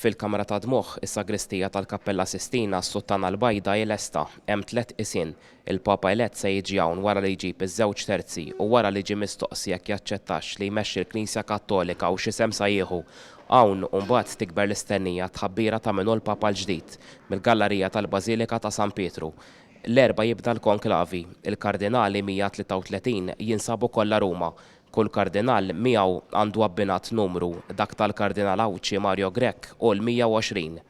Fil-kamra tad-dmugħ, is-sagristija tal-Kappella Sistina, s-suttana l-bajda hi lesta. Hemm tlett qisien. Il-Papa elett se jiġi hawn wara li jġib iż-żewġ terzi u wara li ġie mistoqsi jekk jaċċettax li jmexxi l-Knisja Kattolika u x'isem sa jieħu. Hawn, u mbagħad tikber l-istennija għat-tħabbira ta' min hu l-Papa l-ġdid, mill-gallarija tal-Bażilika ta' San Pietru. L-Erbgħa jibda l-konklavi. Il-kardinali 133 jinsabu kollha Ruma. Kull kardinal miegħu għandu abbinat numru, dak tal-Kardinal Għawdxi Mario Grech hu l-120.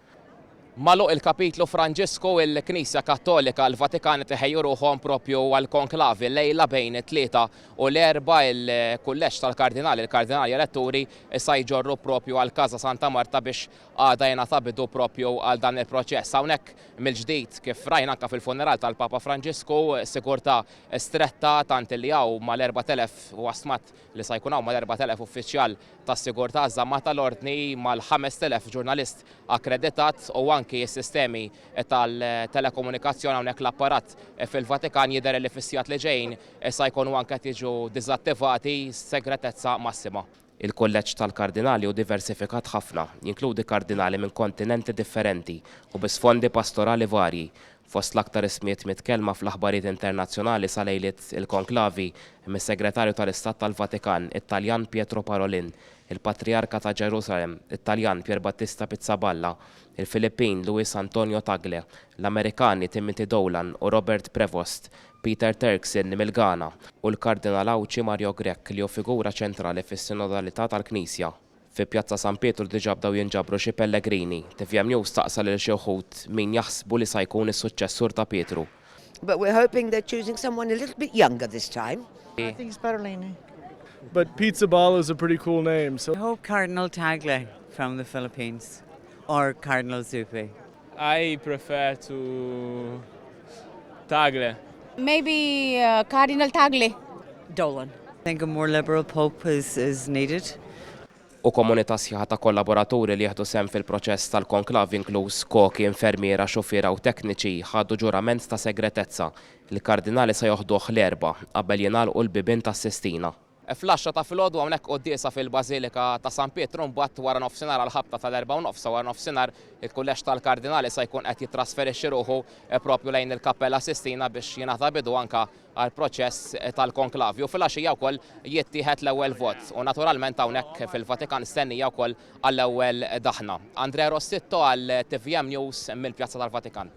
Magħluq il-kapitlu Franġisku, il-Knisja Kattolika, l-Vatikan qed iħejju ruħhom propju għall-konklavi llejla bejn it-Tlieta u l-Erbgħa. Il-kulleġġ tal-kardinali, il-kardinali eletturi, sa jġorru propju għal Casa Santa Marta biex għada jingħata bidu propju għal dan il-proċess. Hawnhekk mill-ġdid, kif rajna anke fil-funeral tal-Papa Franġisku, sigurtà stretta tant li hawn mal-4,000 huwa stmat li sa jkun hawn mal-4,000 uffiċjal tas-sigurtà żamma tal-ordni, mal-5,000 ġurnalist akkreditat u anki s-sistemi tal-telekomunikazzjoni hawnhekk l-apparat fil-Vatikan jidher li fis-sigħat li ġejjin sa jkunu anke qed jiġu diżattivati, segretezza massima. Il-kulleġġ tal-kardinali hu diversifikat ħafna, jinkludi kardinali minn kontinenti differenti u bi sfondi pastorali varji. Fost l-aktar ismijiet mitkellma fl-aħbarijiet internazzjonali sa lejliet il-konklavi hemm is-Segretarju tal-Istat tal-Vatikan, it-Taljan Pietro Parolin, il-Patrijarka ta' Ġerusalemm, it-Taljan Pierbattista Pizzaballa, il-Filippin Luis Antonio Tagle, l-Amerikani Timothy Dolan u Robert Prevost, Peter Turkson mill-Ghana, u l-Kardinal Għawdxi Mario Grech li hu figura ċentrali fis-sinodalità tal-Knisja. Fi Pjazza San Pietru diġà bdew jinġabru xi pellegrini. Tvm News staqsa lil xi wħud min jaħsbu li sa jkun is-suċċessur ta' Pietru. But we're hoping they're choosing someone a little bit younger this time. I think it's Parolini. But Pizzaballa is a pretty cool name, so. I hope Cardinal Tagle from the Philippines or Cardinal Zuppi. I prefer to Tagle. Maybe Cardinal Tagle. Dolan. I think a more liberal pope is is needed. U komunità sħiħa ta' kollaboraturi li jieħdu sehem fil-proċess tal-konklavi inkluż koki, infermiera, xufiera u tekniċi ħadu ġurament ta' segretezza. Il-kardinali se joħduh l-Erbgħa qabel jingħalqu l-bibien tas-Sistina. Fl-għaxra ta' filgħodu hawnhekk quddiesa fil-Bażilika ta' San Pietru mbagħad wara nofsinhar għall-ħabta tal-erbgħa u nofs sa wara nofsinhar il-Kulleġġ tal-Kardinali sa jkun qed jittrasferixxi ruħu propju lejn il-Kappella Sistina biex jingħata bidu anke għall-proċess tal-konklavi u filgħaxija wkoll jittieħed l-ewwel vot u naturalment hawnhekk fil-Vatikan stennija wkoll għall-ewwel daħna. Andrea Rossitto għal tvm News mill-Pjazza tal-Vatikan.